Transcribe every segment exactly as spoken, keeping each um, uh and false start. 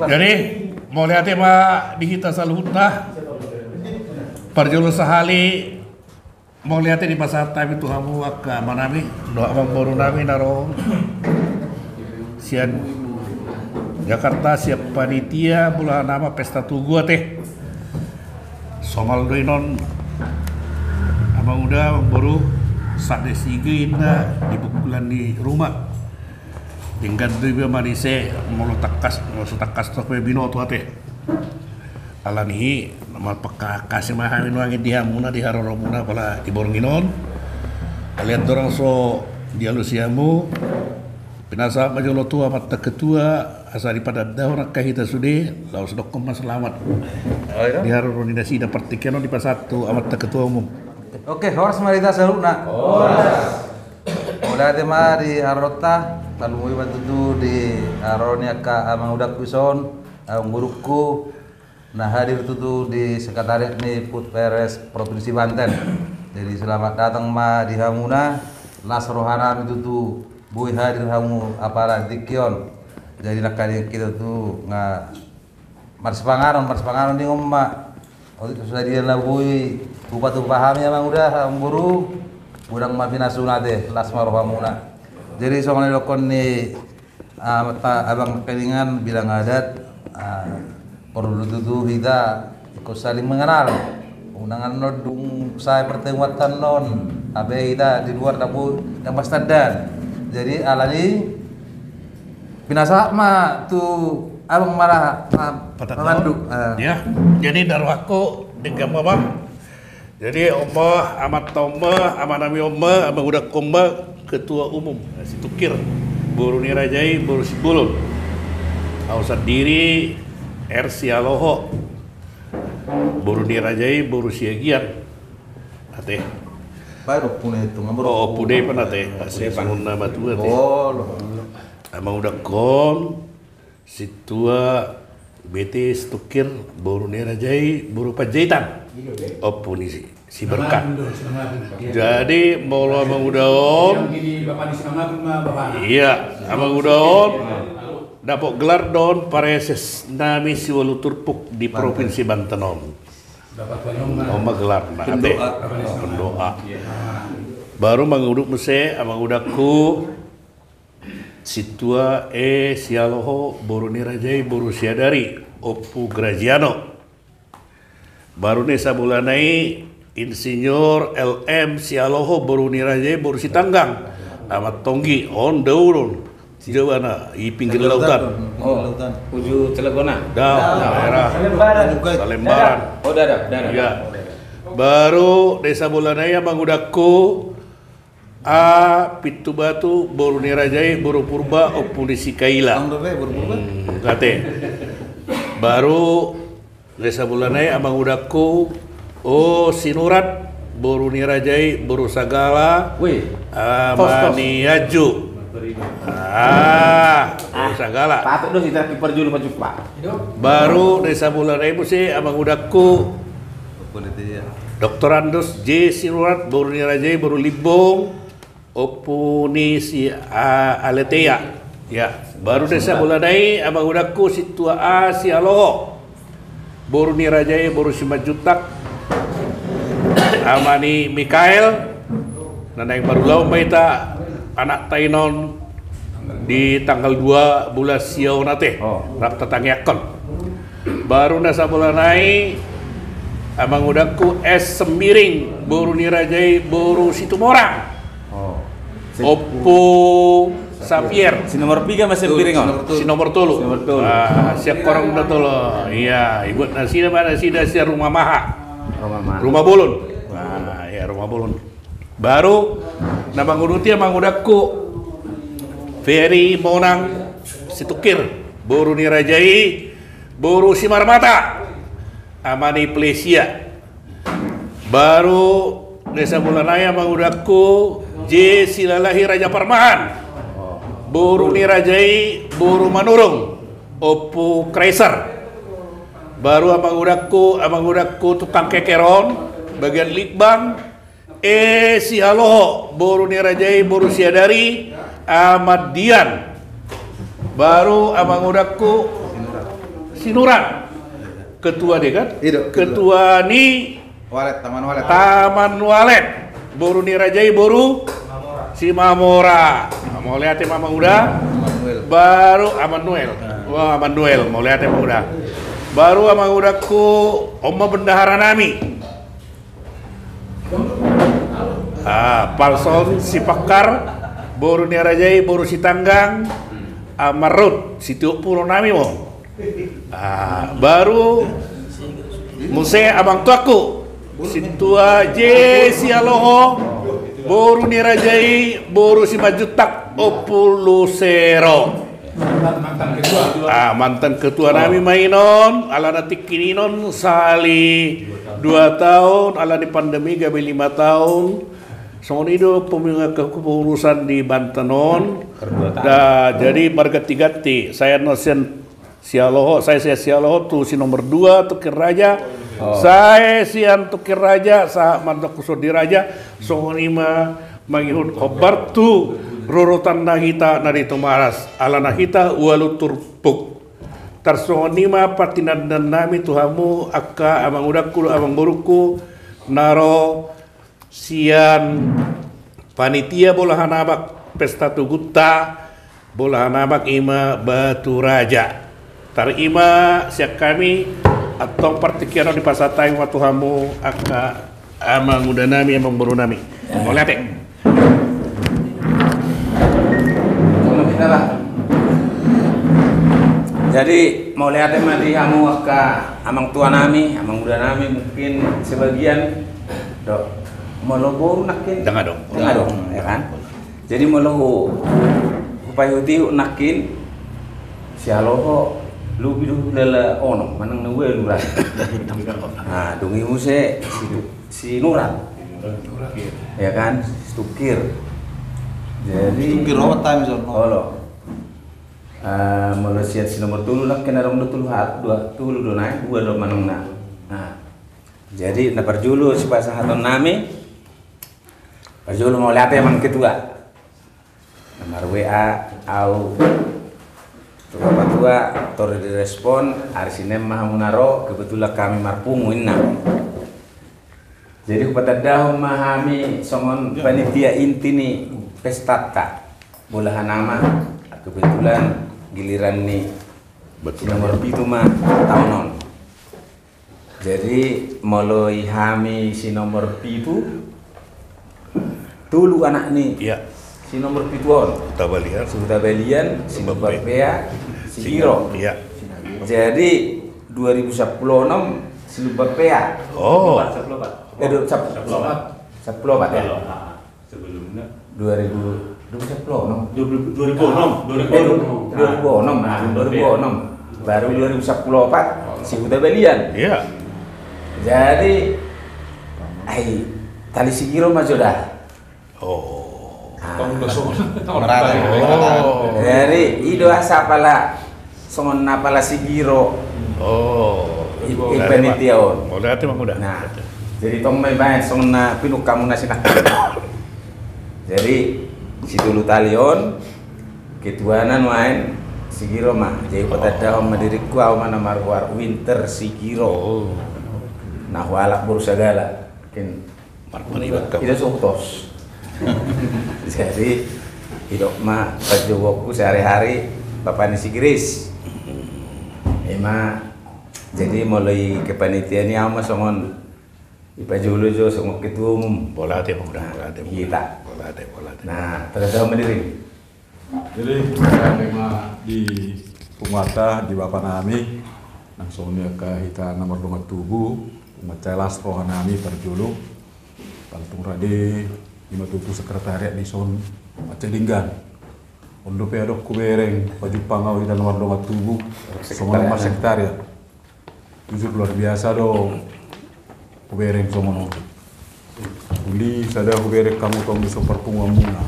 Jadi, mauliate ma di hita saluhutna. Parjolo sahali, mauliate dipasahat hami tu hamu angka amanami dohot amangborunami na ro sian Jakarta, sian panitia bolahan ama pesta tugu ate. Somal do i non, amang uda, amangboru, sande sige inna di bungkulan ni ruma. Denggan do iba manise molo tangkas, molo so tangkas tu pe binoto ate. Alani i, marpangkasi ma hami nuaeng di hamuna, di haroromuna, apala di borngin on. Alai andorang so dialusi hamu, pinasahat ma jolo tu amanta ketua, asa dipadandahon angka hita sude, laos dokkon ma selamat. Oh, iya? Di haroro ni nasida. Partingkian on dipasahat tu amanta ketua umum. Oke, horas ma di hita saluhutna. Horas. Mauliate ma di haroronta, tarlumobi ma tutu di haroro ni angka amang udangku dison, amangborungku, na hadir tutu di sekretariat ni Putperes Provinsi Banten. Jadi selamat datang ma di hamuna, las rohanami tutu boi hadir hamu apala di tingki on. Jadi nangkaning hita tutu nga marsipanganon, marsipanganon ningon ma. Otik so sadia na boi hupatumpa hami amang uda, amangboru, godang ma pinasuna ate, las ma rohamuna. Jadi songon na nidokkon ni, ah, ta, abang nangkiningan, bilang adat, ah, porlu tutu hita ingkon saling mengenal. Unang annon dung sae pertemuanta annon, hape hita di luar dapot yang pastandan. Jadi alani pinasahat ma tu abang mara, ma, Patandahon. Mamandu. Ah. Ya, jadi na rohangku denggan ma, Bang. Jadi on ma amanta on ma, amanami on ma, amang udangku on ma, ketua umum Situngkir, boru ni raja i boru Simbolon. Au sandiri R. Sialoho, boru ni raja i boru Siagian. Ate. Baru pune itu, ngambur. Oh, pune pan ate. Pune pan. Asi sungun nama tua ate. Oh, lo. Amang udangku on, sintua B T Situngkir, boru ni raja i boru Panjaitan. Ompu ni si, si Berkat. Jadi molo amang uda on, iya, amang uda on dapot gelar do on pareses nami siualu turpuk di Provinsi Banten on. On ma gelarna ate. Pendoa. Pendoa. Baru mangudut muse amang udangku, sintua E. Sialoho, boru ni raja i boru Siadari, Ompu Graziano. Baru na sabolana i Insinyur L M Sialoho, boru ni raja i boru Sitanggang. Amantonggi, on do ulun. Jawa na, i pinggir lautan. Oh, uju Cilegon. Da, daerah Salembaran. Oh, da, da, da, da. Iya. Baru na sabolana i amang udangku, A. Pintubatu, boru ni raja i boru Purba, Ompu ni si Kaila. Ate. Baru na sabolana i amang udangku O. Sinurat, boru ni raja i boru Sagala. Wih. Ama ni Aju. Ah, boru Sagala. Patut do hita parjolo pajumpa. Baru na sabolana i muse amang udangku Doktor Andus J. Sinurat, boru ni raja i boru Limbong, Ompu ni si, a, Aletea. Ya, baru na sabolana i amang udangku sintua A. Sialoho, boru ni raja i boru Simanjuntak, ama ni Mikael. Na naeng marulaon ma hita anakta i non di tanggal dua bulan sia on ate. Oh. Rap tatangiangkon. Baru na sabolana i amang udangku S. Sembiring, boru ni raja i boru Situmorang. Oh. Ompu Sapier. Si nomor piga ma Sembiring on? Si nomor tolu. Si nomor tolu. Ah, sian Horong do tolu. Iya, ibuat nasida ma nasida sian Ruma Maha. Ruma Maha. Ruma Bolon. Ah, iya, Ruma Bolon. Baru na manguduti amang udangku Ferry Monang Situngkir, boru ni raja i boru Simarmata, ama ni Plesia. Baru na sabolana i amang udangku J. Silalahi Raja Parmahan, boru ni raja i boru Manurung, Ompu Kreiser. Baru amang udangku, amang udangku tukang keker on bagian litbang, E. Sialoho, boru ni raja i boru Siadari, ama ni Dian. Baru amang udangku Sinurat. Ketua dia kan? Iya, ketua. Ketua ni Walet, Taman Walet. Taman Walet. Boru ni raja i boru Simamora. Simamora. Mauliate ma, Amang Uda. Amanuel. Baru Amanuel. Nah. Wah, Amanuel. Mauliate, Amang Uda. Baru, Amang Uda, tu on ma bendahara nami. Ah, Palson Sipakkar, boru ni raja i boru Sitanggang, Amang Rut, sitiop pulo nami ma on. Ah, baru muse amang tuaku, Sintua J Sialoho, boru ni raja i boru Simanjuntak, Ompu Lusero. Ah, mantan ketua nami ma i on, alana tingki on sahali dua taon, alani pandemi gabe lima taon. Songon i do pemingaka kepengurusan di Banten on. Jadi marganti-ganti, sai annon sian Sialoho, sai sian Sialoho tu si nomor dua, Tungkir Raja. Oh. Sai sian Tungkir Raja sahat ma annon tu Sondi Raja. Songon i ma mangihut hombar tu rorotan na hita na di Tomaras, alana hita ualu turpuk. Tarsongon i ma partinandan nami tu hamu angka amang udangku dohot amang borungku na ro sian panitia bolahan abang pesta tugunta, bolahan abang i ma Batu Raja. Tar i ma sian hami, antong partingkian on dipasahat hami ma tu hamu angka amang uda nami, amang boru nami. Mauliate. Jadi mauliate ma di hamu angka amang tua nami, amang uda nami, mungkin sebagian do. Molo boru nangkin? Dang adong. Dang adong, ya kan? Jadi molo hu, hupaihut-ihut nangkin, Sialoho lobi do hulala onom, manang na ualu ra. Nah, dung i muse si, Sinurat. Ya kan? Situngkir. Jadi Situngkir opat hami son. Olo. Ah, molo sian si nomor tolu nangkin adong do tolu hat, dua, tolu do nai, dua do manang na. Nah. Jadi na parjolo sipasahaton nami. Parjolo mauliate amang ketua. Na mar-W A au tu patua, tor direspon, ari Sinen ma hamu na ro, kebetulan hami marpungu inna. Jadi hupatandahon ma hami songon panitia inti ni pestanta. Bolahan ama, kebetulan giliran ni si nomor pitu ma taon on. Jadi molo i hami si nomor pitu, tolu anak ni si nomor pitu on. Huta Balian, si Huta Balian, si Lumban Pea, si Giro. Jadi dua ribu sampulu onom si Lumban Pea. Oh. Eh, dua ribu sampulu opat. Sampulu opat ya? Sebelumnya. Dua ribu, dua ribu sampulu onom. Dua ribu, dua ribu onom, dua ribu onom. Eh, dua ribu onom, nah, dua ribu onom. Baru dua ribu sampulu opat si Huta Balian. Iya. Jadi, ai, Tali Sigiro ma jo da. Oh. Jadi i do asa pala songon na pala Sigiro. Oh. I, i panitia on. Mauliate amang uda. Nah, jadi tong ma ibaen songon na pinungka muna sinangkap. Jadi si tolu tali on ketuana nuaeng Sigiro ma. Jadi hupatandahon ma diringku, au ma na margoar Winter Sigiro. Oh. Na hualap boru Sagala. Mungkin Marmanibat kau. Ida so hutos. Jadi idok ma panjouonku sehari-hari bapa ni si Gris. Ima, jadi molo i kepanitiaan i au ma songon i pajolo jo songon ketua umum. Mauliate amang uda, mauliate amang uda. Hita. Mauliate, mauliate. Nah, tanda ma diri. Jadi, eme ma di punguanta, di bapa nami, nang songon i angka hita na mardongan tubu, mansai las roha nami parjolo, Paltung Rade, ima tutu sekretariat dison, mansai denggan. On dope adong hubereng pajumpang au hita na mardongan tubu, songon i ma sekretariat. Jujur luar biasa do hubereng songon on. Uli sada hubereng hamu tong di so parpunguanmuna.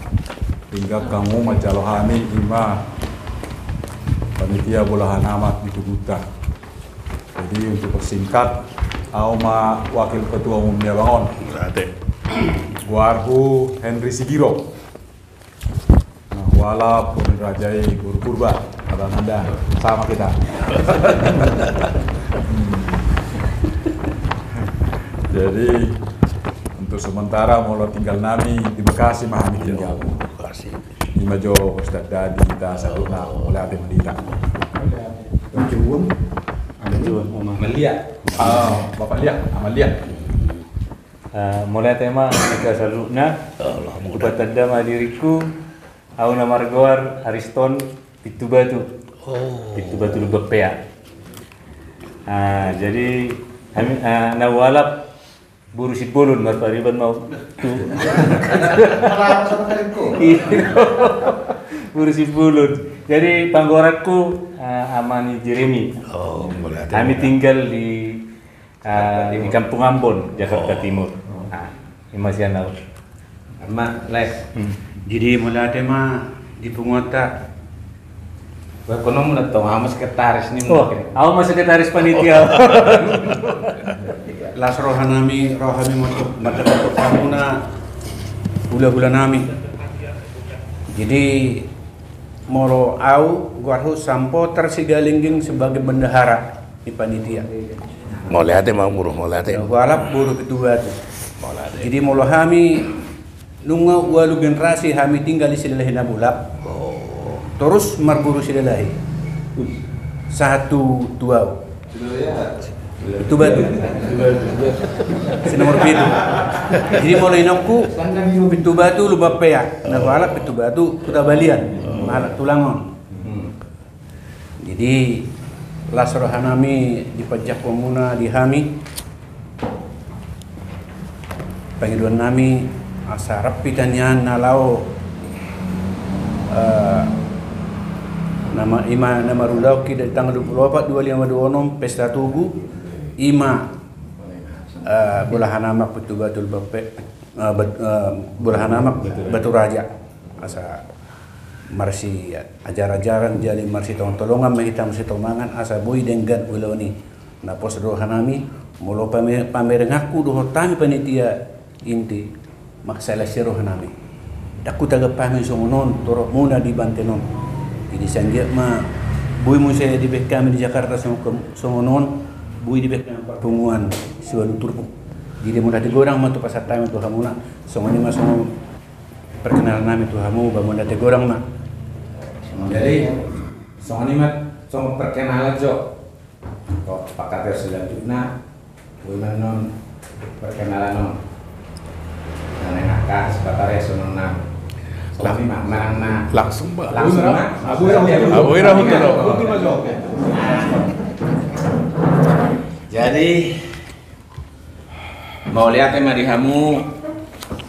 Tinggal hamu manjalo hami ima panitia bolahan ama di tubuta. Jadi untuk persingkat, au ma wakil ketua umum ni abang on. Goarhu Henry Sigiro. Nah, hualap boru ni raja i boru Purba. Bang Anda, sama kita. Jadi untuk sementara molo tinggal nami di Bekasi ma hami tinggal. Bekasi. Ima jo Ustadz Dadi, hita saluhutna, mauliate ma di hita. Amaliak. Ah, Bapak Liak, Amaliak. Ah, mauliate ma di hita saluhutna. Hupatanda ma diringku, au na margoar Ariston Pintu Batu. Oh. Pintu Batu Lumban Pea. Ah, jadi hami, ah, na hualap boru Simbolon, marpariban ma au tu. Boru Simbolon. Jadi panggoaranku, ah, ama ni Jeremy. Oh, mauliate. Hami tinggal di Ah, di Kampung Ambon, Jakarta Timur. Ah, ima sian au. Ama, Les. Hmm. Jadi mauliate ma di punguanta. Wah, kono mula tong, au ma sekretaris ni. Oh, mungkin. Au ma sekretaris panitia. Las roha nami, roha nami mantap, mantap, mantap, hamuna, hula-hula nami. Jadi molo au, goarhu Sampotar Sigalingging sebagai bendahara ni panitia. Mauliate ma, Guru, mauliate. Na hualap boru Pintu Batu. Mauliate. Jadi molo hami nunga ualu generasi hami tinggal di Silalahi Nabolak. Oh. Torus marboru Silalahi. Sahat tu, tu au. Pintu Batu. Si nomor pitu. Jadi molo inongku, Pintu Batu Lumban Pea. Na hualap Pintu Batu Huta Balian. Mahalak tulang on. Hmm. Jadi las roha nami di panjangkonmuna di hami. Pangidoan nami asa rap hita nian na laho, eh, nama ima na marulaon hita di tanggal dua puluh opat, dua lima, dua onom pesta tugu, ima, eh, bolahan amak Pintu Batu Lumban Pe-, eh, bat-, eh, bolahan amak Batu Raja. Asa marsiajar-ajaran, jadi marsitongon-tongonan ma hita, marsitomangan, asa boi denggan ulaon i. Na pos do roha nami, molo pame-, pamerenganku dohot hami panitia inti, mansai las roha nami. Ndang hutangkap hami songon on, torop muna di banten on. Jadi sanggiat ma, boi muse dibaen hami di Jakarta songon, songon on, boi dibaen hami parpunguan siualu turpuk. Jadi mauliate godang ma tu pasahat hami tu hamuna, songon i ma songon perkenalan nami tu hamu, ba mauliate godang ma. Jadi songon i ma songon perkenalan jo. Kok pakat selanjutna, boi ma non perkenalan on. Nah, nang angka sipatareson on nang. Songon i ma, manang na. Langsung, Pak. Langsung, Pak. Abu ira, abu ira, abu ira. Jadi, mauliate ma di hamu,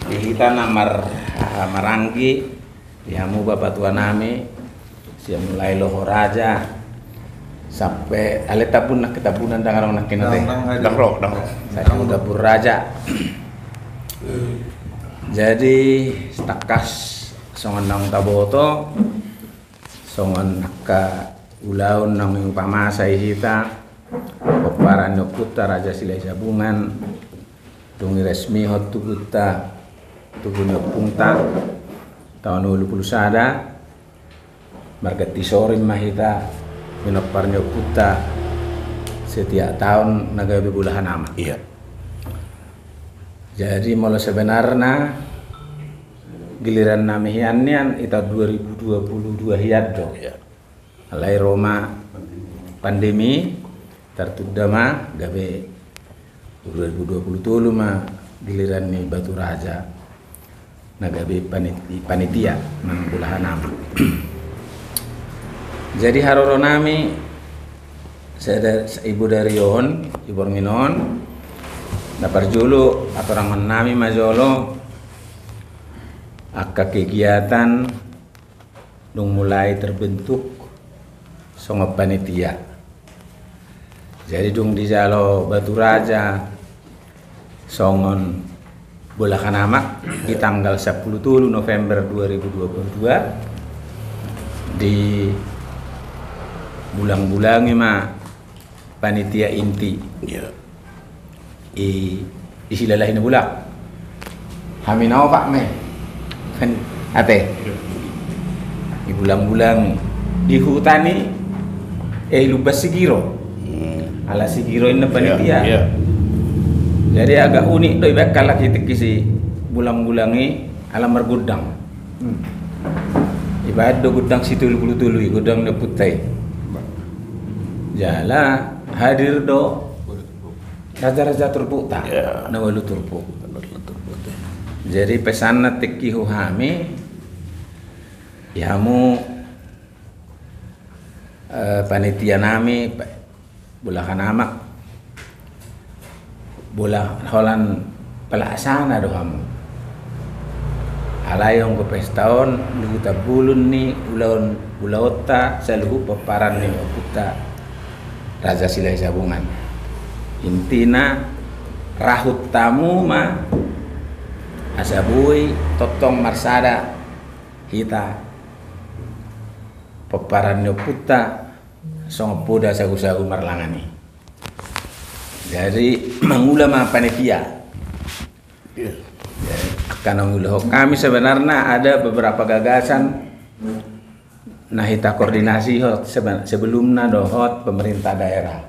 di hita na mar-, maranggi, di hamu bapatua nami, sian mulai Loho Raja, sampe ale Tambun, nang Tambunan ndang adong nangkin ate. Ndang ro, ndang ro. Sai Tambun Raja. Jadi, tangkas songon naung taboto, songon angka ulaon naung diupamasa i hita, pomparan ni ompunta Raja Silahisabungan, dung diresmihon tubuta, tubu ni ompunta, taon ualu pulu sada, marganti sorin ma hita, pinompar ni ompunta, setiap taon na gabe bolahan amak. Iya. Jadi, molo sebenarna, giliran nami hian nian, i taon dua ribu dua puluh dua hian do. Iya. Alai ro ma pandemi, tartunda ma, gabe dua ribu dua puluh tolu ma giliran ni Batu Raja, na gabe panit-, panitia, manang bolahan amak. Jadi haroro nami, sada-, ibodari on, iborngin on, na parjolo, hatoranghon nami ma jolo, angka kegiatan, dung mulai terbentuk songon panitia. Jadi, dung dijalo Batu Raja songon bolahan amak di tanggal sampulu tolu November dua ribu dua puluh dua, dibulang-bulangi ma panitia inti. Iya. I, i Silalahi Nabolak. Hami na opat ma i. Kan, ate. Dibulang-bulangi. Di huta ni, eh, Lumban Sigiro. Hmm. Ala Sigiro inna panitia. Iya, iya. Jadi agak unik do ibaen halak i tingki sibulang-bulang i ala margondang. Hmm. Ibaen do gondang situlu pulu tolu i, gondang ni ompunta i. Jala hadir do raja-raja turpukta. Iya. Na ualu turpuk. Jadi pesanna tingki tu hami, i hamu eh, panitia nami, pa-, bolahan amak, bola holan pelaksana do hamu. Alai anggo pesta on luhut hambolon ni ulaon, ulaonta saluhut pomparan ni ompunta Raja Silahi Sabungan. Intina rahut hamu ma asa boi tongtong marsada hita pomparan ni ompunta songon poda sagu-sagu marlangan i. Jadi mangula ma panitia. Iya. Jadi, angka na mangulahon hami sebenarna ada beberapa gagasan na hita koordinasi hot sebe-, sebelumna dohot pemerintah daerah.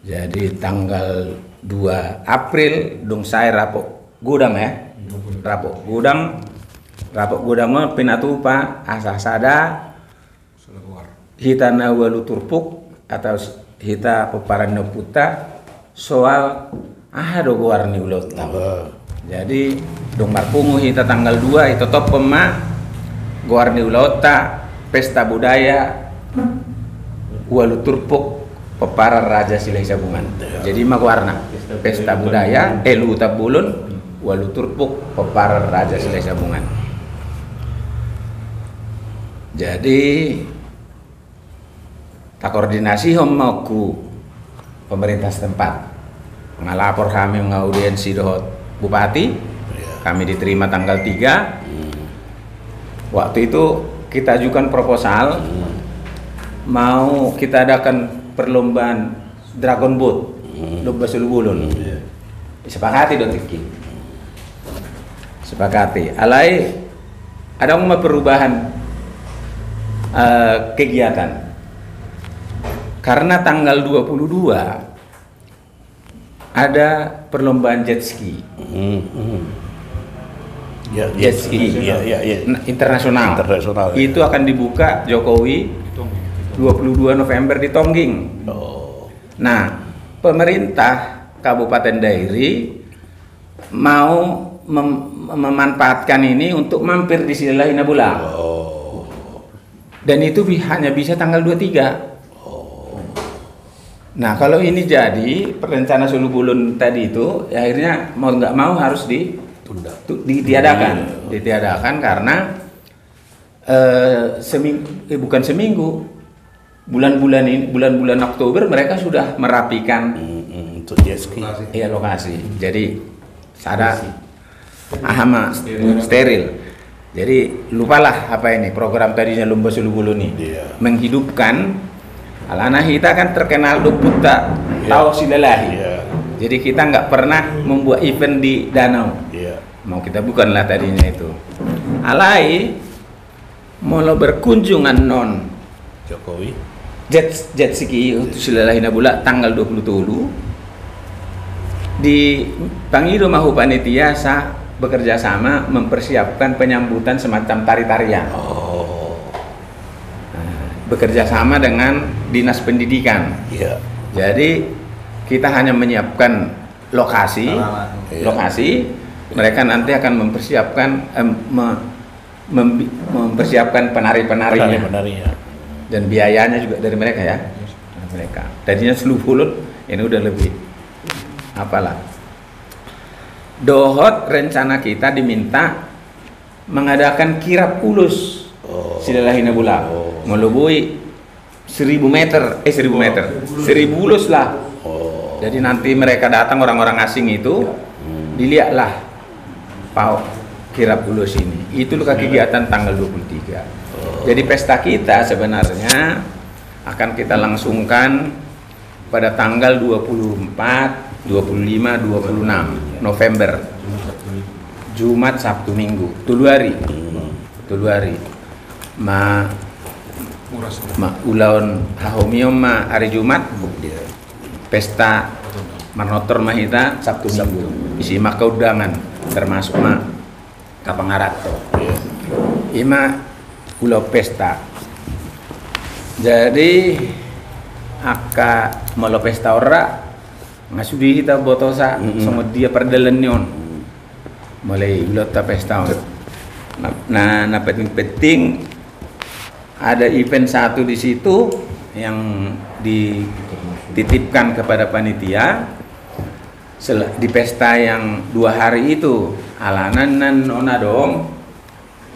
Jadi tanggal dua April dung sae rapot godang, ya. Rapot godang, rapot godang on pinatupa asa sada hita na ualu turpuk atau s-, hita pomparan ni ompunta soal aha do goar ni ulaonta. Aha. Jadi dung marpungu hita tanggal dua i, totophon ma goar ni ulaonta pesta budaya ualu turpuk pomparan Raja Silahi Sabungan. Iya. Jadi ma goarna pesta budaya, eh, luhut hambolon ualu turpuk pomparan Raja Silahi Sabungan. Jadi takoordinasihon ma tu pemerintah setempat. Nunga lapor hami, nunga audiensi dohot bupati. Iya. Kami diterima tanggal tiga. Hmm. Waktu itu kita ajukan proposal, hmm, mau kita adakan perlombaan Dragon Boat, hmm, lomba solu bolon. Hmm. Iya. Disepakati do tingki. Sepakati. Alai adong ma perubahan, eh, kegiatan. Karena tanggal dua puluh dua ada perlombaan jet ski. Hmm, hmm. Ya, jet ski. Ya, ya, ya. Nah, internasional. Internasional, ya. Itu akan dibuka Jokowi dua puluh dua November di Tongging. Oh. Nah, pemerintah Kabupaten Dairi mau mem-, memanfaatkan ini untuk mampir di Silalahi Nabolak. Oh. Dan itu bi-, hanya bisa tanggal dua tiga. Oh. Nah, kalau ini jadi, rencana solu bolon tadi itu, ya akhirnya mau nggak mau harus di-, tunda, tu-, ditiadakan. Iya. Ditiadakan karena, eh, seming-, eh, bukan seminggu, bulan-bulan ini, bulan-bulan Oktober mereka sudah merapikan, hmm, hmm, untuk jet ski. Iya, lokasi. Jadi sada, aha ma, steril. Jadi lupalah apa ini, program tadinya lomba solu bolon ini. Iya. Menghidupkan, alana hita kan terkenal do ompunta, iya, taon Silalahi. Iya. Jadi kita nggak pernah membuat event di danau. Iya. Mau kita bukanlah tadinya itu. Alai molo berkunjung annon Jokowi, jet, jet ski tu Silalahi Nabolak tanggal dua puluh tolu, dipangido ma tu panitia asa bekerja sama mempersiapkan penyambutan semacam tari-tarian. Oh. Nah, bekerja sama dengan Dinas Pendidikan. Iya. Jadi kita hanya menyiapkan lokasi, sarana, iya, lokasi, mereka nanti akan mempersiapkan, em, me-, membi-, mempersiapkan penari-penarinya. Penari-penarinya. Dan biayanya juga dari mereka, ya. Yes. Dari mereka. Tadinya solu bolon, ini udah lebih. Apalah. Dohot rencana kita diminta mengadakan kirap ulos. Oh. Silalahi Nabolak. Oh. Molo boi seribu meter, eh, seribu meter. Seribu ulos lah. Oh. Jadi nanti mereka datang, orang-orang asing itu, ya, hmm, dilihatlah pao kirap ulos ini. Itu loh kegiatan tanggal dua puluh tiga. Oh. Jadi pesta kita sebenarnya akan kita langsungkan pada tanggal dua puluh empat, dua puluh lima, dua puluh enam November. Jumat, Sabtu, Minggu. Tolu hari. Hmm. Tolu hari. Ma Ma, ulaon hahomion ma ari Jumat, pesta marnortor ma hita Sabtu Minggu. Isi ma angka undangan, termasuk ma angka pangaranto. Ima ulaon pesta. Jadi angka molo pesta on ra, nga sude hita botosa songon dia pardalanan ni on. Mulai ulaonta pesta on. Na, na, na penting-penting ada event satu di situ yang dititipkan kepada panitia sel-, di pesta yang dua hari itu, alana na on adong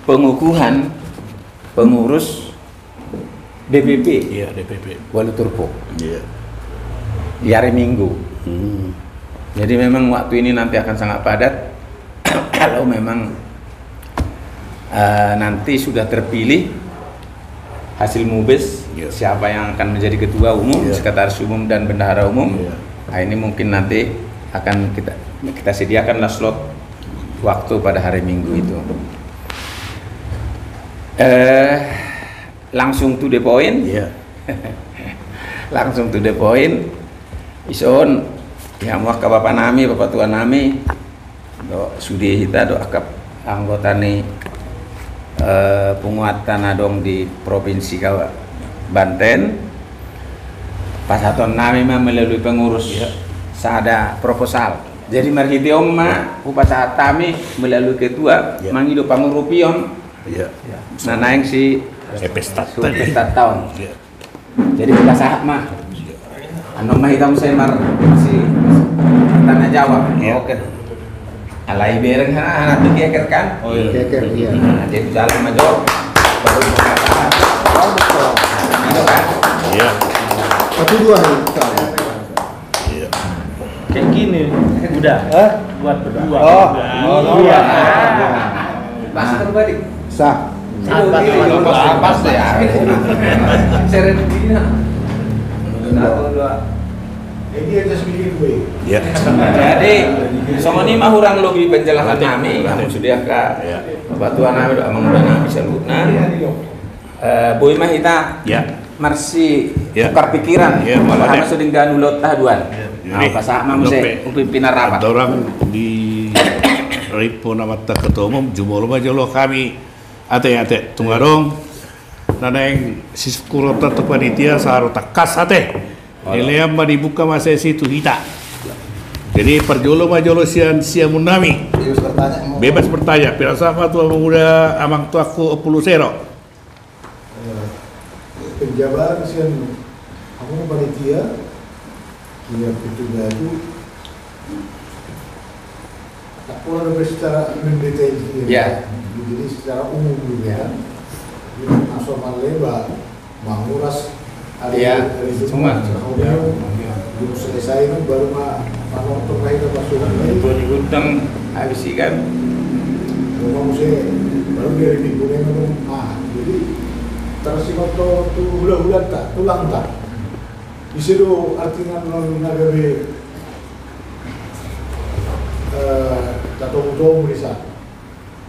pengukuhan pengurus D P P. Iya, D P P. Walu Turpuk. Iya. Di hari Minggu. Hmm. Jadi memang waktu ini nanti akan sangat padat. Kalau memang, eh, nanti sudah terpilih hasil mubes, iya, siapa yang akan menjadi ketua umum, iya, sekretaris umum, dan bendahara umum, iya, nah, ini mungkin nanti akan kita, kita sediakanlah slot waktu pada hari Minggu itu. Eh, langsung to the point. Iya. Langsung to the point. Dison, ya, hamu angka bapa nami, bapa tua nami, dohot sude hita, dohot angka anggota ni, eh, punguanta na adong di Provinsi Ka-, Banten, pasahaton nami ma melalui pengurus, iya, sada proposal. Jadi marhite on ma hupasahat hami melalui ketua, iya, mangido pangurupion. Iya. Na naeng si, eh, pesta, pesta on. Iya. Jadi hupasahat ma. Iya. Annon ma hita muse mar-, si, tana Jawa. Iya. Oke. Alai bereng hana, hana tu keker kan? Oh, iya. Keker, iya. Nah, jadi jalan ma jo. Baru hupasahat. Gitu kan? Iya. Satu dua hari. Iya. Kayak gini, udah. Hah? Buat berdua. Oh, oh, iya. Pas terbalik. Sah. Pas, pas, pas, pas, ya. Seren dina. Satu, dua. Eh, dia atas bikin gue. Iya. Jadi, songon i ma hurang lobi penjelasan nami, nami sudah ka, iya, bapa tua nami, amang tua nami, saluhutna. Iya, iya. Eh, boi ma hita, ya, marsitukar pikiran. Ya, molo ada. Molo so denggan ulaonta haduan. Ya. Nah, jadi, pasahat ma muse, dope, umpipina rapat. Andorang di Rimpu namanta ketua umum, jumolo ma jolo hami. Ate, ate, tung adong. Na naeng sisungkunonta tu panitia, sahat tu tangkas, ate. Dilean ma, dibuka ma sesi tu hita. Jadi parjolo ma jolo sian siamun nami. Bebas bertanya, mau. Bebas bertanya. Pinasahat ma tu amang uda, amang tuaku Ompulu Sero. Eh, penjabaran sian hamu panitia, ia pintu baju. Tak pola dope secara mendetail dia. Ya. Jadi secara umum dulu, ya. Jadi, langsung maleba, menguras. Iya, semua. Belum selesai, kan, baru ma-, manonton lagi ke pasukan lagi. Baru di gudang, habis ikan. Baru mau saya, baru dari minggu ini, kan, ah, jadi terus si waktu, waktu hula-hula tak, tulang tak. Bisa do artinya non nagabe, eh, tatomu-tomu di sana.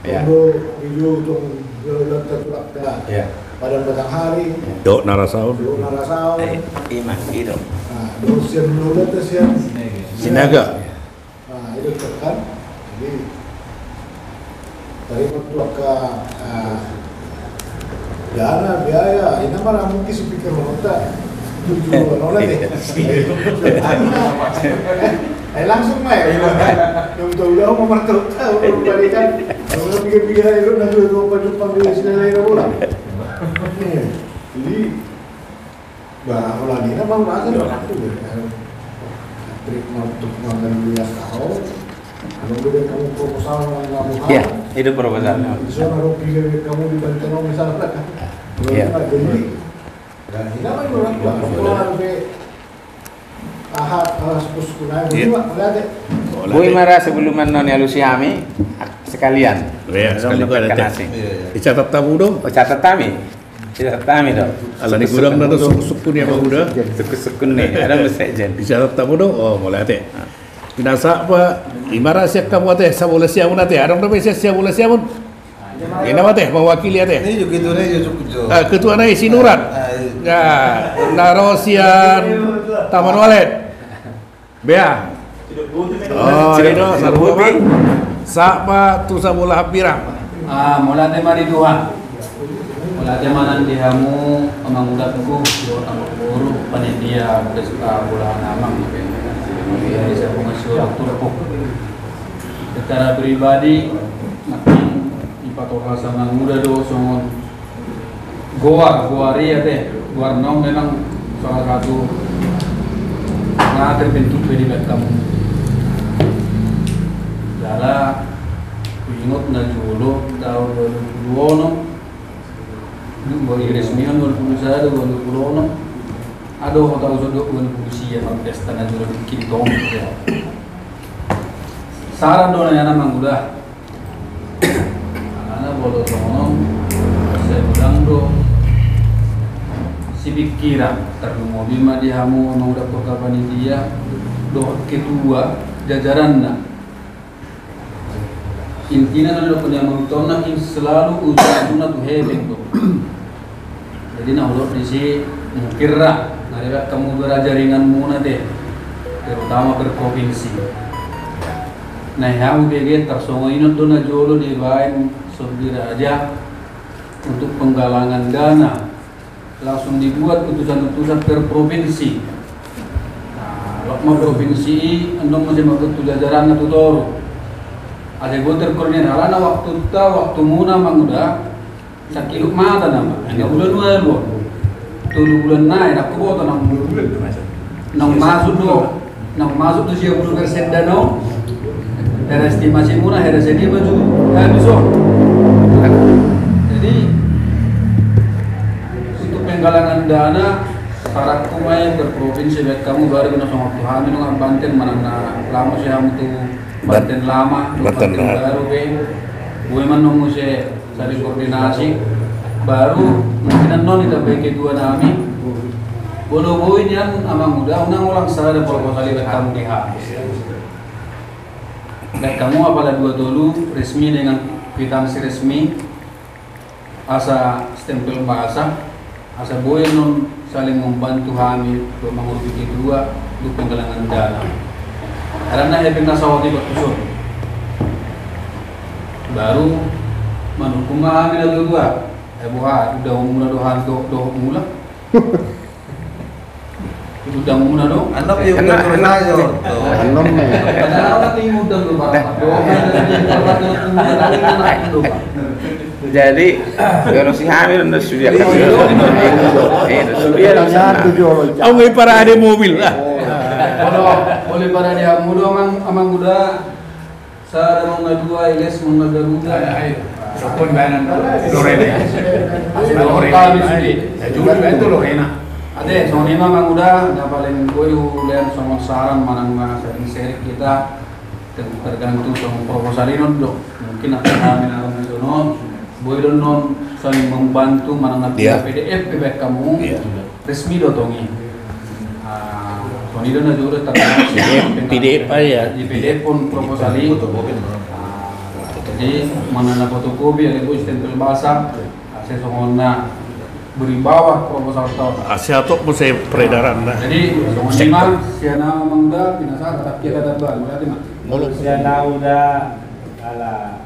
Iya. Tong do video tong, ya, udah tertulak dah. Iya. Padang Batanghari. Iya. Dohot Narasaon. Dohot Narasaon. Eh, ima, gitu. Nah, terus yang udah tes ya. Sinaga. Nah, itu tuh kan. Jadi, dari waktu ke, eh, dana, biaya, ini mana mungkin si pikir mau tak. Tujuh orang lagi. Iya. Eh, langsung, Mai. Iya. Yang tahu-tahu mau martahu-tahu, belum balikan. Kalau pikir-pikir aja, lu nanti udah jumpa-jumpa di sini lagi, udah pulang. Iya. Jadi, bah, kalau ini mah merasa udah waktu, ya. Trik untuk makan di Astaro. Kalau udah kamu proposal, nggak mau. Iya, itu proposalnya. Di sana, kalau pikir kamu di Banten, misalnya. Iya. Nah, jadi, nah, ini apa yang orang tua? Sekolah sampai Aha, aha, suku-suku nai. Iya. Boi ma ra, sebelum annon dialusi hami, sekalian. Iya, sekalian. Iya, iya. Dicatat hamu do? Oh, catat hami. Dicatat hami do. Ala ni godang na do suku-suku ni amang uda. Suku-suku ni, adong sekjen. Dicatat hamu do? Oh, mauliate. Ah. Pinasahat ma, ima ra sian hamu ate, sabala siamun ate. Adong dope sian sabala siamun? Ina ma te, mewakili ate. Ketua nai Sinurat. Na ro sian Taman Walet. Bea. Oh, i do, sahat ma tu sabala hambirang. Ah, mauliate ma di Tuhan. Mauliate ma nang di hamu, amang udakku, dohot amangboru, panitia pesta bolahan amang. Di Sabungan Sihohot Turpuk. Secara pribadi, nangkin dipatoras amang uda do songon goar, goar i ate, goar na on memang salah satu na terbentuk be di batam. Jala huingot na jolo taon dua ribu dua puluh enam, dung diresmian dua ribu dua puluh sada, dua ribu dua puluh enam, adong hata usul dua ribu dua puluh sia, pesta na jolo bikin tong. Saran do na nian amang uda. Alana molo songon on, sai godang do sipingkiran, tarlumobi ma di hamu amang uda, anggota panitia dohot ketua jajaranna. Intina na didok ni amang uda on, nangkin selalu ujungna tu hepeng do. Jadi na hudok disi, mungkin ra na dibege hamu beraja ringanmuna te, terutama per provinsi. Na hea hubege tarsongon i do na jolo dibaen Sorbiraja untuk penggalangan dana, langsung dibuat utusan-utusan per provinsi. Nah, loas ma provinsi i, annon muse mangkon tu jajaranna tu toru. Asa boi terkoordinir, alana waktunta, waktumuna amang uda, sangkiluk mata nama, na bulan ualu. Tolu bulan nai, na huboto naung, naung masuk do, naung masuk do sia pulu persen dana on. Hera estimasimuna, hera sadia ma jumlah, habis on. Jadi untuk penggalangan dana, saranku ma i per provinsi, baen hamu baru na songon tu hami nunga Banten manang na laho muse hamu tu Banten Lama, Banten Baru be. Boi ma annon muse saling koordinasi. Baru mungkin annon ditambai ketua nami. Molo boi nian amang uda, unang holan sada proposal i baen hamu di hami. Baen hamu apala dua tolu resmi dengan kwitansi resmi, asa stempel basa, asa boi annon saling membantu hami untuk mengurupi ketua untuk penggalangan dana. Karena hepeng na saotik waktu son. Baru manungkun ma hami na dua-dua. Eh, boha, udah umur do hanto, do mula. Udah muna do. Anak ya udah terus aja. Anak ya udah terus aja. Jadi kalau si hamil udah sudah. Iya, sudah. Aku nggak parah ada mobil. Kalau boleh parah dia muda, amang, amang udah. Sada, amang na dua, Iles, amang na garuda. Ai, ai. Sokon bayanan Lorena. Lorena. Kami sudah. Ya juga bayan tu Lorena. Ate, songon i ma amang uda, na paling boi hulean songon saran manang na sering-sering kita ter-, tergantung songon proposal i non do. Mungkin akan kami na amang sonon, boi do non saling membantu manang na P D F pe baen hamu. Resmi do tong i. Ah, songon i do na jolo. P D F, P D F aja. Di P D F pun proposal i. Ah, jadi manang na fotokopi, ada boi stempel basa, asa songon na beribawa proposal tong. Asa hatop muse peredaran na. Jadi songon i ma sian amang uda, pinasahat, tapi kita tambah, berarti ma. Sian uda, ala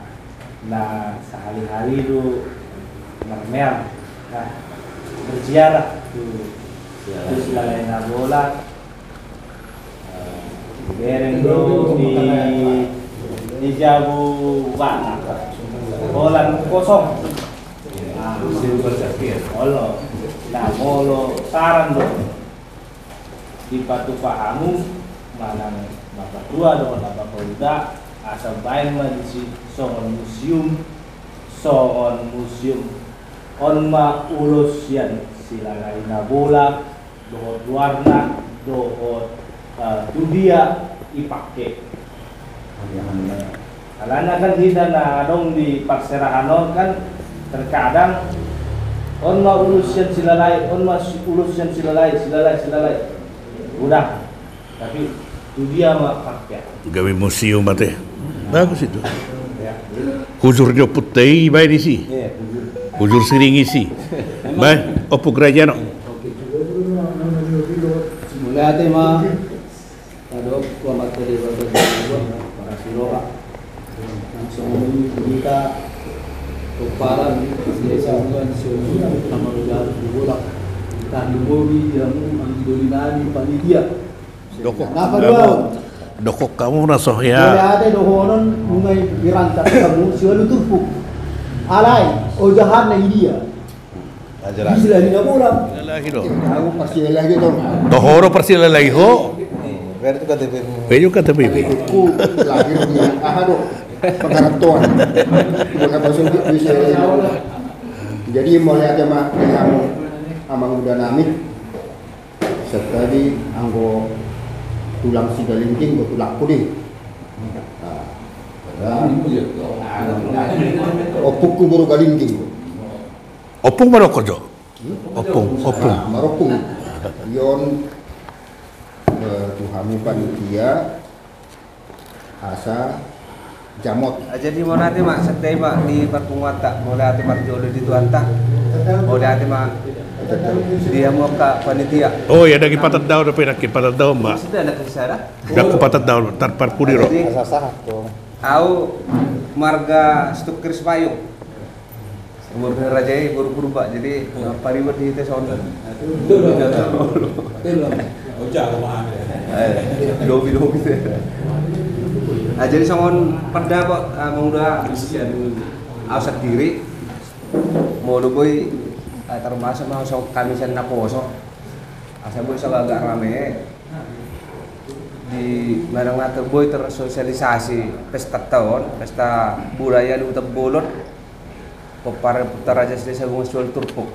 na sahali-hali do marmeam, nah, berziarah tu, tu Silalahi Nabolak. Eh, dibereng do di, di jabu bata, holan kosong. Nah, olo, nah, molo saran do. Dipatupa hamu manang na patua dohot na pauda, asa baen ma disi songon museum, songon museum. On ma ulos sian Silalahi Nabolak, dohot goarna, dohot, eh, tu dia dipake. Alana kan hita na adong di parserahan on kan terkadang on ma ulos sian Silalahi, on ma si-, ulos sian Silalahi, Silalahi, Silalahi. Udah. Tapi tu dia ma pake. Gabe museum ate. Bagus itu. Ya. Bujur ni ompunta i baen disi. Bujur siring isi. Baen, Ompu Grajiano. Mauliate ma. Adong tu Amanta Debata, parasiroha. Langsung hita pomparan di desa Unggan, sian nama roja di bola. Kita di bobi jamu anggi doli nami panitia. Dokok. Napa dua? Dokok hamu na so ya. Mauliate dohonon nunga i dirantak hamu siualu turpuk. Alai ojahanna i dia. Silalahi na bola. Silalahi do. Au parsilalahi do. Toho do parsilalahi ho. Bere tu KTP mu. Bere tu KTP mu. Ku lahir di aha do. Pengaratoan. Bukan masuk di silalahi na bola. Jadi mauliate ma di hamu amang uda nami. Satabi anggo tulang Sigalingging do tulangku di. Ompungku boru Galingging. Ompung ma dokkon jo. Ompung, ompung. Marompung. Ion tu hami panitia asa jamot. Jadi mauliate ma, satabi ma di parpunguanta, mauliate parjolo di Tuhanta. Mauliate ma di hamu angka panitia. Oh ya, dagi patat daun apa enak patat daun ma. Sudah ada kisah dah. Daku patat daun tar parpudi ro. Au marga Stukris Payung. Umur ni raja i boru Purba, jadi pariban di hita songon. Dobi dobi. Jadi songon pendapat mauda au sandiri. Molo boi termasuk ma songon kami sian naposo. Asa boi so agak rame. Di manang na terboi tersosialisasi pesta taon, pesta budaya di Huta Bolon. Pomparan Puta Raja Sile Sabungan siualu turpuk.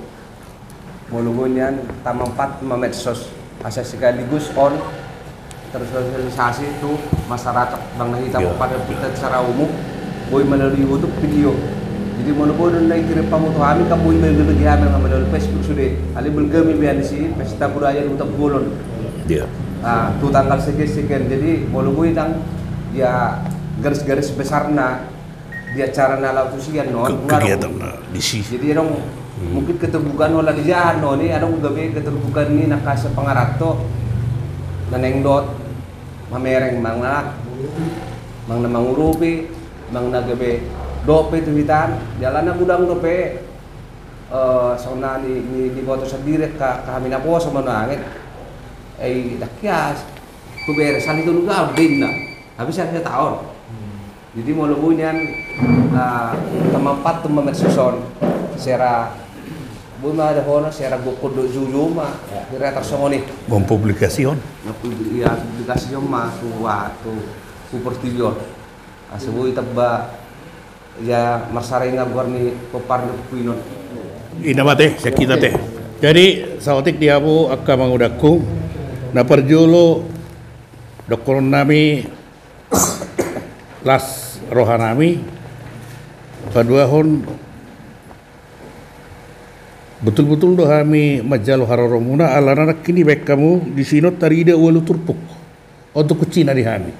Molo boi nian tamanfaat ma medsos asa sekaligus on tersosialisasi tu masyarakat. Bang na hita pomparan Puta secara umum boi melalui YouTube video. Jadi molo boi na dikirim hamu tu hami kan boi melalui hami melalui Facebook sude. Alai balga ma i baen disi pesta budaya di Huta Bolon. Tu tanggal sekian sekian. Jadi molo boi ndang ya garis-garis besarna di acara na laho tusi annon. Kegiatan na disi. Jadi adong mungkin keterbukaan holan di jaha annon i adong gabe keterbukaan ni na kasih pengaranto na naeng dot mamereng manang na mangurupi manang na gabe dope tu hita an. Jala na godang dope songon na ni boto sandiri ka hami naposo manang angin. Ai dakias tu bere sali tolu gabe inna. Habis sali sataon. Jadi molo boi nian tamanfaat tu ma medsos on. Sera boi ma ada hono sera gokon do juju ma. Kira tarsongon i. Mempublikasi on. Iya publikasi on ma tu portibi on. Asa boi tamba ia marsara inga goar ni pomparan ni ompu i non. Inna ma te sian hita te. Jadi saotik di hamu angka amang udangku, na parjolo dohonon nami las roha nami. Paduahon betul-betul do hami manjalo haroromuna alana nangkin dibaen hamu disi on tarida ualu turpuk. On tu kuncina di hami.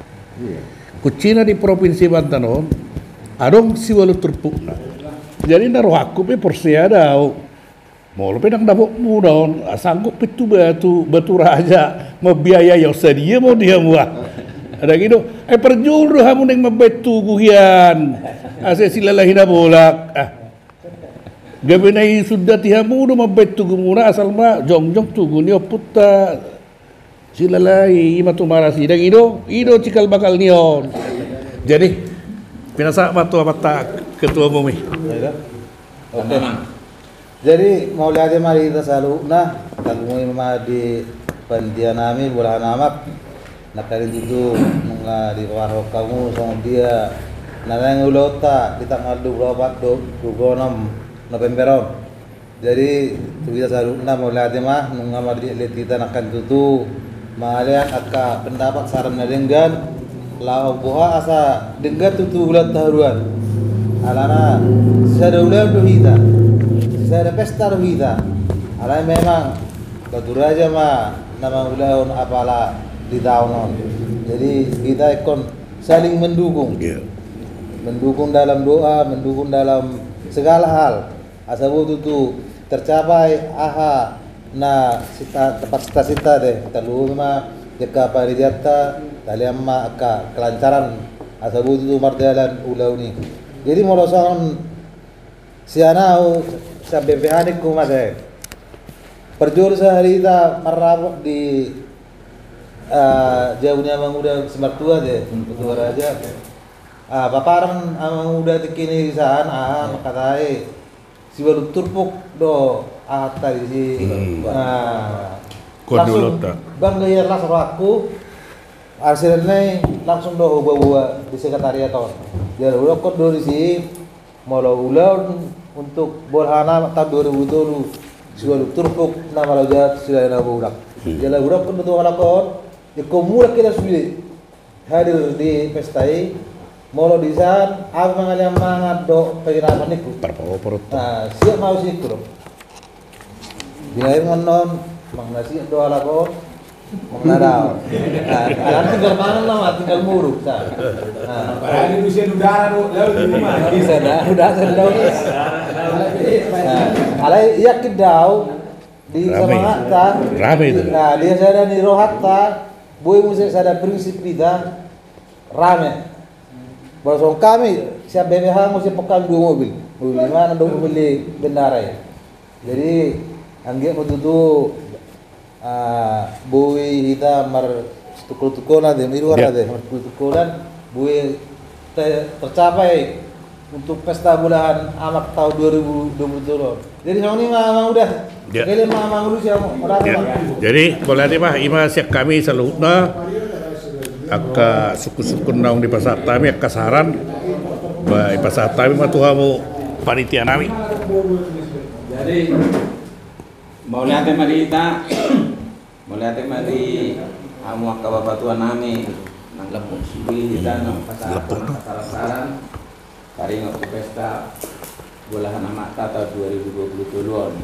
Kuncina di provinsi Banten on adong siualu turpukna. Jadi na rohangku pe porsea do au. Molo pe ndang dapotmuna on sanggup pe tu batu batu raja mambiayai on sadia ma on di hamu ah. Ndang i do. Ai parjolo do hamu naeng mambaen tugu hian asa silalahi na bolak ah. Gabe na i suda di hamu do mambaen tugumuna asal ma jongjong tugu ni ompunta. Silalahi i ma tu malas i ndang i do i do cikal bakal ni on. Jadi pinasahat ma tu amanta ketua umum i. Oke. Jadi mauliate ma di hita saluhutna. Tarlumobi ma di panitia nami Bolahan Amak. Nangkaning tutu nunga dipaboa hamu songon dia na naeng ulaonta di tanggal dua puluh opat dua puluh enam November on. Jadi tu hita saluhutna mauliate ma nunga marliatliat hita nangkaning tutu mangalean angka pendapat saran na denggan laho boha asa denggan tutu ulaonta haduan. Alana sisada ulaon do hita, sisada pesta do hita. Alai memang batu raja ma na mangulahon apala di taon on. Jadi hita ingkon saling mendukung. mendukung dalam doa, mendukung dalam segala hal. Asa boi tutu tercapai aha na sita-, tempat cita-cita deh. Kita luhut ma jaka panitianta, talian ma angka kelancaran. Asa boi tutu mardalan ulaon i. Jadi molo songon sian au, sian B P H ningku ma ate. Parjolo sahali hita marrapot di, ah, jabu ni amang uda simartua ate, hmm, Ketua Raja. Ah, paparan amang uda tingki ni sian, ah, mangkatai. Sibalu turpuk do aha tadi si, hmm, ah, langsung bangga ia las rohangku. Arsiran nai langsung do huboaboa di sekretariat on. Jadi hudokkon do disi, molo ulaon untuk bolahan amak tahun dua ribu tolu, sibalu turpuk na malo jat silai na bodak. Hmm. Jala hudokkon do tu halak on, ingkon mulak hita sude hadir di pesta i, molo disan, au mangalean mangan dohot penginapan ningku. Parporo-poro. Nah, siap ma au singku do. Binaen annon, manang na siap do halak on, manang na daong. Nah, alai tinggal mangan nama, tinggal muruk, sa. Nah. Padahal di usia udara do, lalu di rumah. Bisa dah, udah, sudah. Nah, alai yakin do au, di semangatta, rame itu. Nah, dia sada ni rohanta, boi muse sada prinsip hita, rame. Molo songon hami, sian B P H muse pokokna dua mobil. Mobil ni mana do mobil ni bendahara i. Jadi, anggiat ma tutu, ah, boi hita martungkol-tungkolan ate, i do goarna ate, martungkol-tungkolan, boi te-, tercapai untuk pesta bolahan amak tahun dua ribu dua puluh tolu on. Jadi songon i ma amang uda. Ya. Jadi mauliate ma, ima sian hami saluhutna, angka sungkun-sungkun naung dipasahat hami, angka saran, ba, dipasahat hami ma tu hamu panitia nami. Jadi mauliate ma di hita, mauliate ma di hamu angka bapatua nami, nang lepuk di hita, nang pasahat saran-saran. Taringot tu pesta bolahan amakta tahun dua ribu dua puluh tolu on.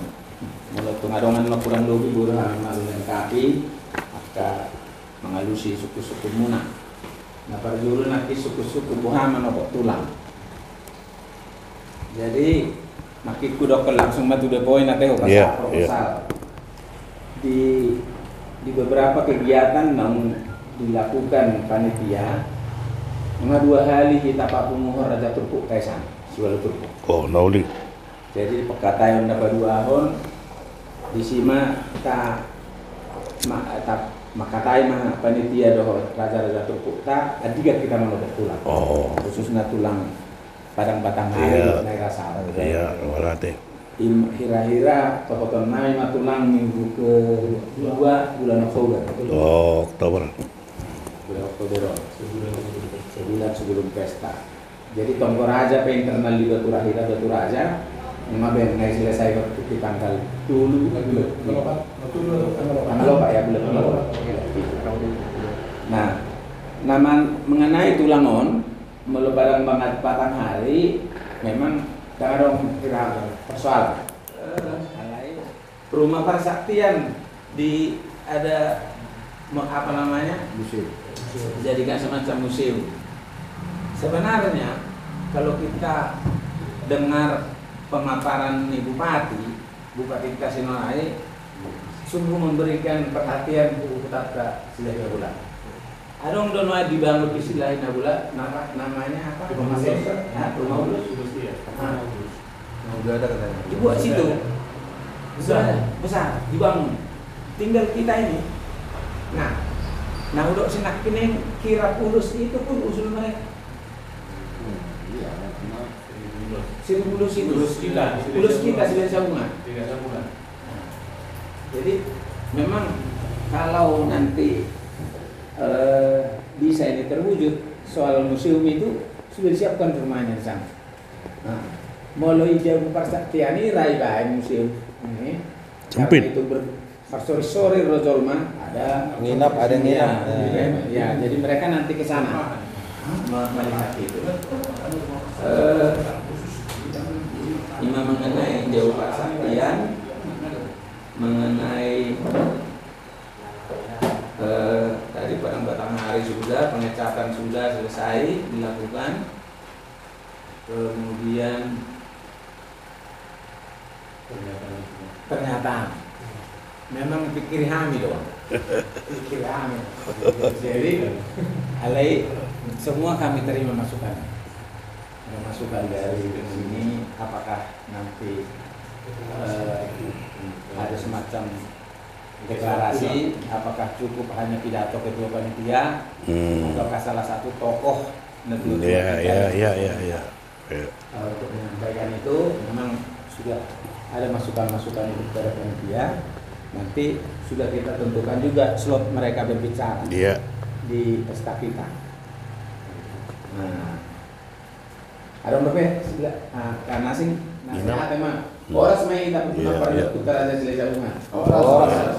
Molo tung adong ma kurang lobi, boru hami ma melengkapi, angka mangalusi sungkun-sungkunmuna. Na parjolo nangkin sungkun-sungkun boha manopot tulang. Jadi, nangkin hudokkon langsung ma to the point ate, hupasahat proposal. Di, di beberapa kegiatan naung dilakukan panitia, nunga dua hali hita papunguhon raja turpukta i, sibalu turpuk. Oh, na uli. Jadi, pangkataion na paduahon, disi ma ta, ma, ta, mangkatai ma panitia dohot raja-raja turpukta, andigan hita manopot tulang. Oh. Khususna tulang Padang Batanghari, iya, na i rasa. Iya, mauliate. Im-, hira-hira topoton nami ma tulang minggu kedua bulan Oktober. Oh, Oktober. Bulan Oktober, oh. Sebulan sebelum pesta. Jadi tonggo raja pe internal di Batu Ra-, hita Batu Raja, nunga baen, nunga selesai waktu di tanggal tolu, tanggal opat, tanggal opat ya, bulan opat. Nah, na man-, mengenai tulang on, molo Padang Batanghari memang ndang adong hira persoalan. Alai rumah persaktian di, ada me-, apa namanya? Museum. Dijadikan semacam museum. Sebenarnya kalau kita dengar pemaparan ni bupati, Bupati Tasikmalaya sungguh memberikan perhatian tu Hutanta Silahi Nainggolan. Adong do nuaeng dibangun di Silahi Nainggolan, nama-, namanya apa? Rumah Ulus. Rumah Ulus. Rumah Ulus. Ah. Rumah Ulus. Nah, udah ada katanya. Dibuat situ. Besar. Sudah ada, besar, dibangun. Tinggal kita ini. Nah, nah, udah sinakining kirap Ulus itu pun usul mereka. Hmm, iya, karena Seribu Ulus itu. Ulus kita. Ulus kita, Silahi Sabungan. Silahi Sabungan. Nah, jadi memang kalau nanti, eh, bisa ini terwujud, soal museum itu sudah disiapkan rumahnya di sana. Nah, molo i jabu persaktian i ra dibaen museum ini. Sempit. Karena itu ber-, Marsori-sori ro jolma, ada nginap, ada nginap. Ya, ya, jadi mereka nanti ke sana me-, melihat itu. Eh, ima mengenai jabu persaktian, mengenai, eh, tadi Padang Batanghari sudah, pengecatan sudah selesai dilakukan. Kemudian pernyataan itu, pernyataan memang pikir hami doang. Pikir hami. Jadi, alai semua kami terima masukan. Ada masukan dari sini, apakah nanti, eh, ada semacam deklarasi, apakah cukup hanya pidato ketua panitia, hmm, ataukah salah satu tokoh nanti? Iya, iya, iya, iya, iya. Iya. Eh, untuk menyampaikan itu, memang sudah ada masukan-masukan itu kepada panitia. Nanti sudah kita tentukan juga slot mereka berbicara, iya, di pesta kita. Nah, adong dope, sila, ah, kan asing, nah, iya, sehat, emang. Hmm. Horas ma i, tapi, iya, pernah, iya, putar aja selesai rumah. Horas. Horas.